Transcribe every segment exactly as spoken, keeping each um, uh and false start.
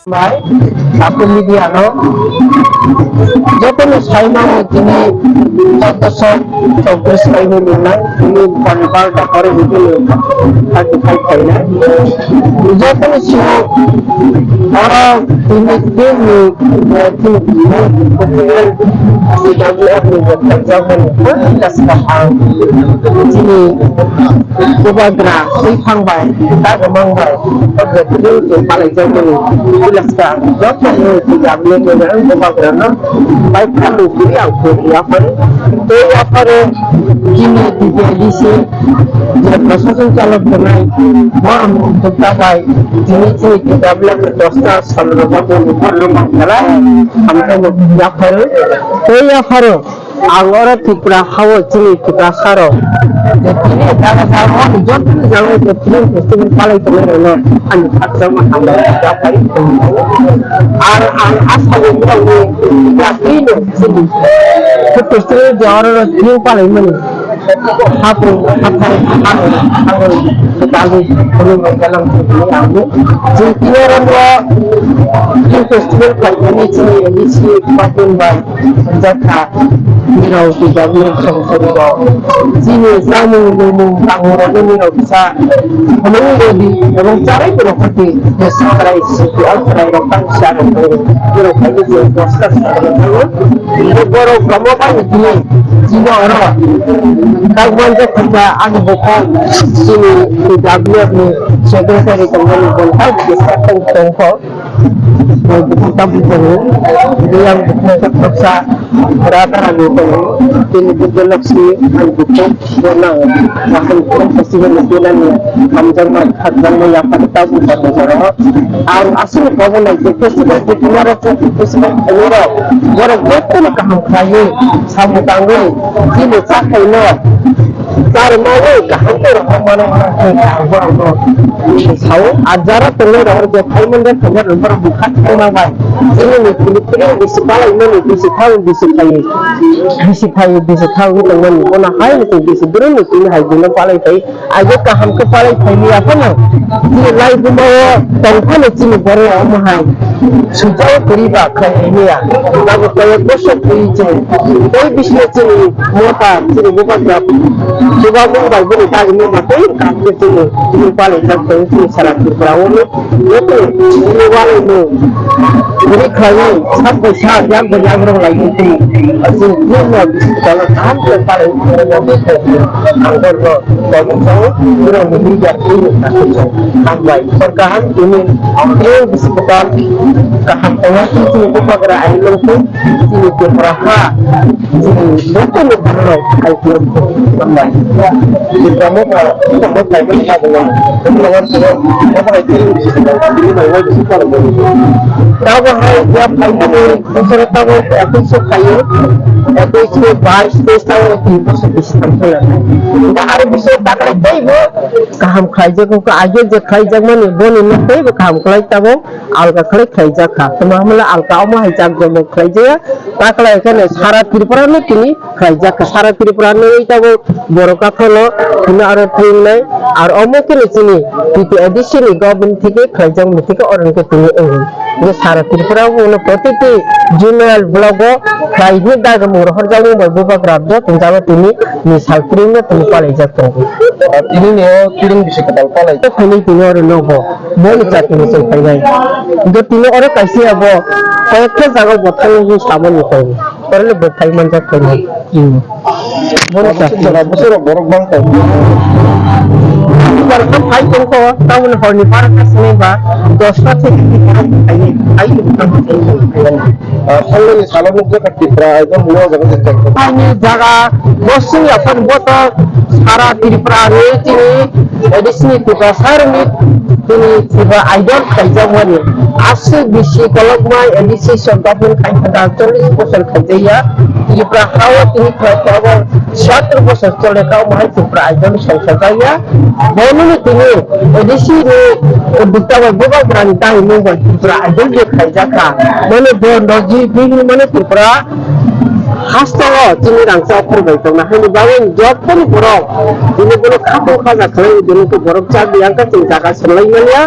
Bai, Apul Media no jotono sai mano tini chauddosho chowtris kaiwi nungnai, tini pon barota horo hwnkhe thirty five khainai. Jotono sio oro tini bini, eh, tini T W F ni website jagani pura swkang ang tini Bubagra twi phang bai, dagomang bai, o je twi twi palai jakmani, pulaska, joto ni twi jabni twi ang Bubagra no bai phang twi ang twi yaphar, tei yaphar o chini T P A D C je prashason chalok tongnai, borok ni twi ta bai, tini chini T W F ni dosta sal rok bo ni borok no mang khalai, hamjak yaphar o, tei yaphar o. Ang oro Tripura hao chini Tiprasa rok je tini jaga jaga o joto jaga o je film festival palai tongnai rok no ani khakchangma hambai japai. Ar ang asa bo borok ni yakri no chini film festival je oro no film palai mani hapung hathai hapung hapung dali hapung galang ang je tini oro no film festival palai mani chini M D C Patin bai jakha, nirok twijak nirok song song rok. Chini chamung nungmung tangmung rok nirok kisa hwnwi rwdi, ebong charai borok hwnkhe je sakrai siti alprai rok tang sa rok tongo. Nirok khaikhe je bosta sa rok tongo. Borok kamo bai tini chini oro tak manjak kha ani bukhuk chini twijak nirokni secretary tongmani bwlai kisa tong tongkho. Tabuk tongo, yang baksa rata rani tongo, tini Buddha Lakshmi, ang bukhuk, bonang, bahai bukhuk festival ni dinani, hamjakma, khakjakma, yapha tabuk tongo jora. Ang aswk bobo nai je festival ni dinaro, festival ni dinaro, borok jotono kaham khlaiwi, samung tangwi, chini chakhaino, Char manwi kaham khe rwkha mano hwnwi ang borokno sao. Ar jara tongnai rok je phaimani rok thangya rok borok bwkha thangma bai. Chini ni chini chini bisi palai mani bisi thang bisi khai. Bisi khai bisi thang wngwi tongmani. Bono hai ni bisi bwrwi ni chini hai bino palai khai. Ajo kaham khe palai khai liya phano. Chini lai buma o tong phano chini borok omo hai. Sujao kwrwi ba khlai hai maya. Abo kaya bosok kwrwi je. Tei bisino chini mota, chini bubagra. Chuba mung bai bini dagini ma tei kam khe chini, chini palai jak tong chini sara Tripura o no. Joto chini walai no. Kwrwi khlai sak bai sak, yak bai yak rok lai chini. Chini no chini tala kam khe palai ang borno. Tabuk tabuk borok ni media twi rok naising song. Hambai, sor kaham tini tei bisi kwtal kaham tongma twi chini bubagra ai longthung, chini Tripura ha, chini joto ni borok ai longthung. Hambai. Tripura motha, motha khaikhe tabuk, Tripura motha, motha khaikhe tini bai wai bisi kwtal. Tabuk hai ya phaikhe Bosoro tabuk ekoi so khaio, ekoi so bais, teis tabuk tin bosor bisi tongthai. Da aro bisi takhai teibo kaham khlaijago, age je khlaijakmani boni no teibo kaham khlai tabuk alga khlai khlaijak kha. Tamo hamla alga omo hai jak jomo khlaijaya, takhai kheno sara Tripura no tini khlaijak kha. Sara Tripura no teibo borok kakhano hino aro tringnai, ar omo kheno chini T T A D C ni government thike khlaijakmani thike oro hwnkhe tini wngwi. Je sara Tripura o uno protiti zonal block o khlai hwnwi dagamung rohorjakmung bai bubagra joto jagao tini ni sal tring no tini palaijak tongo. Tini ni o tring bisi kwtal palai. Tei phai tini oro nogo boni chati ni chwng phainai. Hwnkhe tini oro kaisa abo koyekta jaga bo thangwi samani tongo. Oro le bo phai manjak khe. Hmm. Boro ta. Bosor, bosor borok bang tong. Borok phai tong kho, tamoni horni barota sini ba, dosta theke borok phai, phai. Ah, thangnani salo nukjakha Tripura Idol hwnwi o jaga se chengkha. Ani jaga bosong yaphar boto sara Tripura ni tini, eh, disini Tripura sarni tini Tripura Idol khaijakmani. Aswk bisi kolokma A D C song government khai thangkha, chollish bosor khaijaya. Tripura hao tini khlai kha abo siyattor bosor chole kha, omo hai Tripura Idol song sajaya. Bono tini A D C ni uddikta bai bubagrani dai mung bai Tripura Idol je khaijakha. Mane bo noji bini mane Tripura haste o chini rangchak phuru bai tongna haini bagwi jottoni borok tini bono khato khaja khlai tini borok chak yang kha chini jaga swrwng lai manya.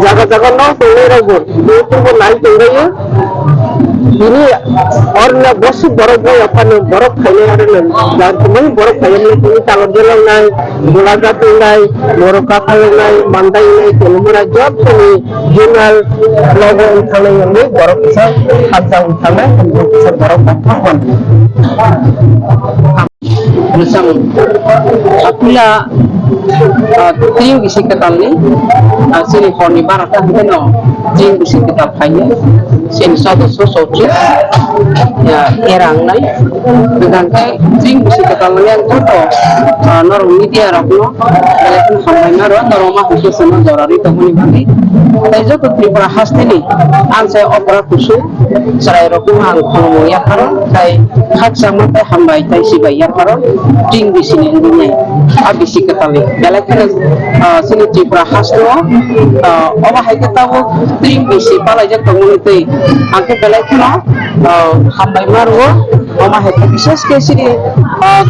Jaga jaga no tongnai rok bo YouTube o nai tonglaio. Bini orna bosuk borok bai aphano borok khainai arwno jar kwbangma borok khainai tini talo delongnai, gulaga tongnai, borok kaphal wngnai, mandai wngnai, tongmura jottoni junal logo wng thangnai wngwi borok kisa kharsa wng thangnai, borok kisa borok kha thangmani. Mwchang Apila, ah, tring bisi kwtalni, ah, chini horni barota hwnkhe no tring bisi kwtal phaio, chini sodosyo sotris, ah, era wngnai. Hwnkhe tring bisi kwtalni ang joto, ah, norok media rokno belai kheno hambai maro, norok ma hwnkhe chwngno jora rwi tongmani bagwi. Tei joto Tripura hasteni ang sai opora kusu, chwrairokno ang khulumwi yapharo, tei khakchangma tei hambai tei sibai yapharo, tring bisini wngwi nai. A bisi kwtalni belai kheno, ah, chini Tripura haste o, ah, obo hai khe tabuk tring bisi palaijak tongmani tei ang khe belai kheno, ah, hambai ma rwo. Omo hai khe bises khe chini, ah,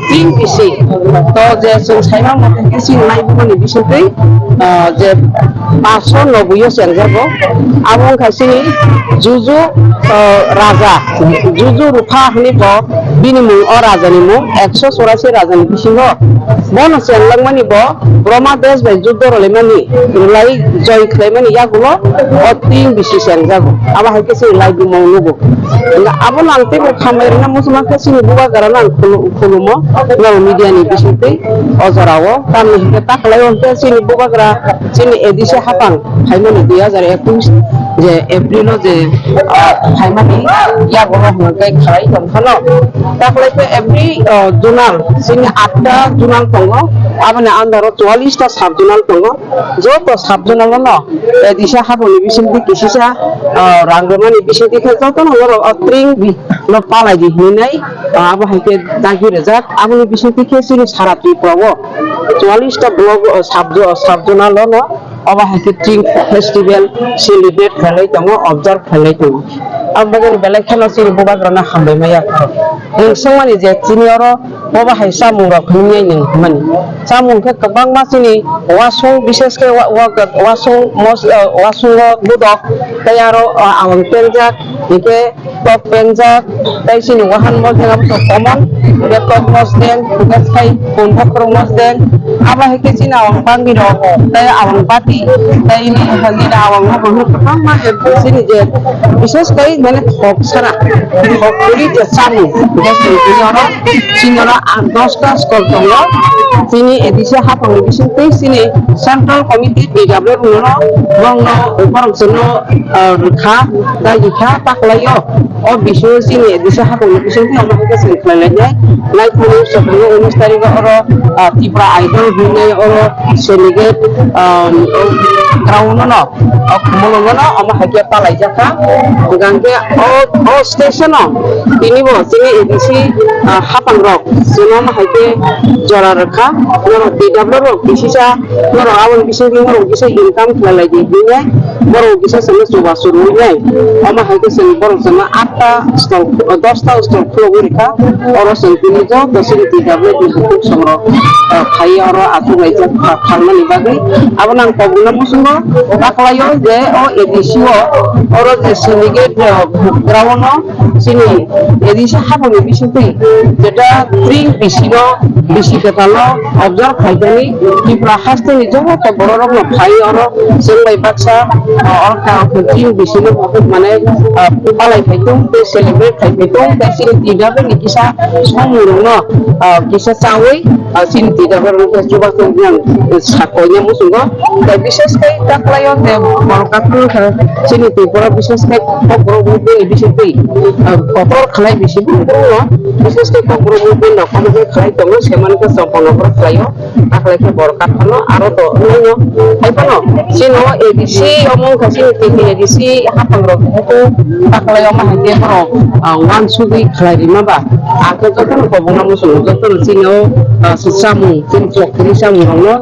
tring bisi to je chwng saimang mate khe chini naibumani bisingtwi, ah, je paanch sho noboi o chengjago. Abo wngkha chini Juju, ah, raja, Juju Rupha hwnwi bo bini mung, o rajani mung, ekso chorasi rajani bisingo. Bono chenglangmani bo Brahma Desh bai juddo rwlaimani, rwlai joi khlaimani yagulo o tring bisi chengjago. Abo hai khe chini naibumung nugo. Abono ang teibo khambai rwna muchungma khe chini bubagrano ang khulu-, khulumo, norok media ni bisingtwi o jorao. Tamni hinkhe ta khlai o hinkhe chini bubagra, chini A D C hapang phaimani dui hajar ekush je April o je, ah, phaimani yagulo hwnkhe khlai tongphano. Ta khlai khe every, ah, zonal, chini atta zonal tongo, aboni under o chwallish ta sub zonal tongo. Joto sub zonal o no, eh, A D C hapangni bisingtwi kisisa, ah, rang rwmani bisingtwi khe jotono norok o tring bi no palai di hinwi nai, ah, abo hai khe dagi rwjak. Aboni bisingtwi khe chini sara Tripura o chwallish ta block, ah, sub zo-, sub zonal o no obo hai khe tring festival celebrate khailai tongo, observe khailai tongo. Aboni bagwi belai kheno chini bubagrano hambai maya. Nwng swngmani je chini oro Obo hai chamung rok hinwi nwng hwnmani. Chamung khe kwbangma chini wasung, bises khe wa-, wa-, wasung mos-, ah, wasung o budok tei aro, ah, awang penjak, hinkhe tok penjak, tei chini wahan mosdeng abo to common, hinkhe tok mosdeng, hinkhe sai kun bokhorok mosdeng, abo hai khe chini awang bangwi rok tei awang bati tei nini kwbangma chini je bises khe mane thok sara, thok kwrwi je chamung, bini oro Chini oro ang dosta stall tongo. Chini A D C hapangni bisingtwi chini Central Committee P W rwno borokno borok chwngno, ah, rwkha, dagi kha, ta khlaio. O bisingo chini A D C hapangni bisingtwi omo hai khe chwng khlai lainai. Naithani swkangno unis tarikh oro, ah, Tripura Idol hwnwi oro Senigate, ah, ground-o no. O khumulwngo no omo hai khe palaijak kha. Hwnkhe o, o station o tini bo chini A D C, ah, hapang rok chwngno omo hai khe jora rwk kha. Norok T W rok kisisa, norok aboni bisingtwi norok kisa income khlai lai di hinwi borok kisa chwngno chubachu rwwi nai. Omo hai khe chwng borok chwngno atta stall, dosta stall khulogwi rwkha. Oro chwng tini joto chini T W ni hukuksong rok, ah, phai oro achuk laijak kha, phalmani bagwi. Abono ang kok rwna muchungo, ta khlaio je o A D C o, oro je Senigate, ah, ground o chini A D C hapangni bisingtwi jeta tring bisino, bisi kwtalno observe khaijani Tripura hasteni joto bororokno phai oro chwng bai baksa, ah, oro kha, Chini bisino mane, ah, palai khai tong, tei celebrate khai khai tong, tei chini tida bai ni kisa samung rok no, ah, kisa chawi, ah, chini tida bai rok no chuba tong yang sakoi ya musungo. Tei bises khai taklai o tei borok kakhwlwng kha chini Tripura bises khai kokborok bo bini bising twi, ah, kotor khlai bisi bini no, bises khai kokborok bo bini rok kotor khlai tongo, semani khe chopon rok khlai o. Taklai khe borok kaphano aro to wngnaino. Hai phano chini o A D C omo wngkha chini T T A D C hapang rok buku taklai omo hai khe borok, ah, wansugwi khlai rima ba. Akhe jotono kobongma muchungo jotono chini o, ah, samung chini chokthani samung rokno,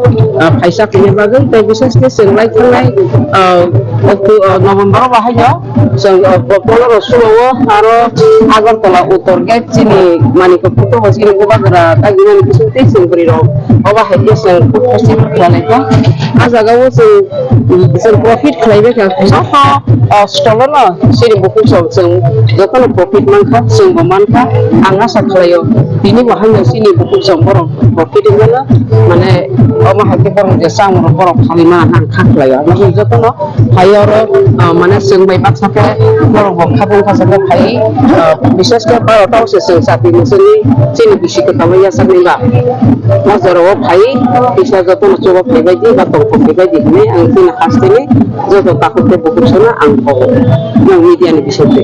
ah, phaisa khaina bagwi tei bises khe chwng lai thangnai, ah, Octo-, ah, November o bahaino. Chwng, o, bo-, bolero suo aro Agartala Uttor Gate chini Manikpur photo bo chini bubagra tagimani bising tei chwng bwrwi rok obo hai khe chwng food festival khlai kha. A jaga o chwng, chwng profit khlai bai kha. Joto, o, stall o no chini bukhuk chwng, chwng joto no profit man kha, chwng bo man kha. Ang asa khlai o tini bo hai no chini bukhuk chwng borok profit wngmano, mane omo hai khe borok je chang rok borok khalai ma ang kha khlai o. Joto no Phai oro, ah, mane chwng bai baksa khe borok bo khabung kha sakhe phai, ah, bises khe barota o se chwng chati ni chini, chini bisi kwtal o yachakni ba. O jora o phai kisa joto no chuba phai bai di ba tongthok phai bai di hinwi ang chini haste ni joto takhuk tei bukhuk sono ang kobo. Yang media ni bising twi.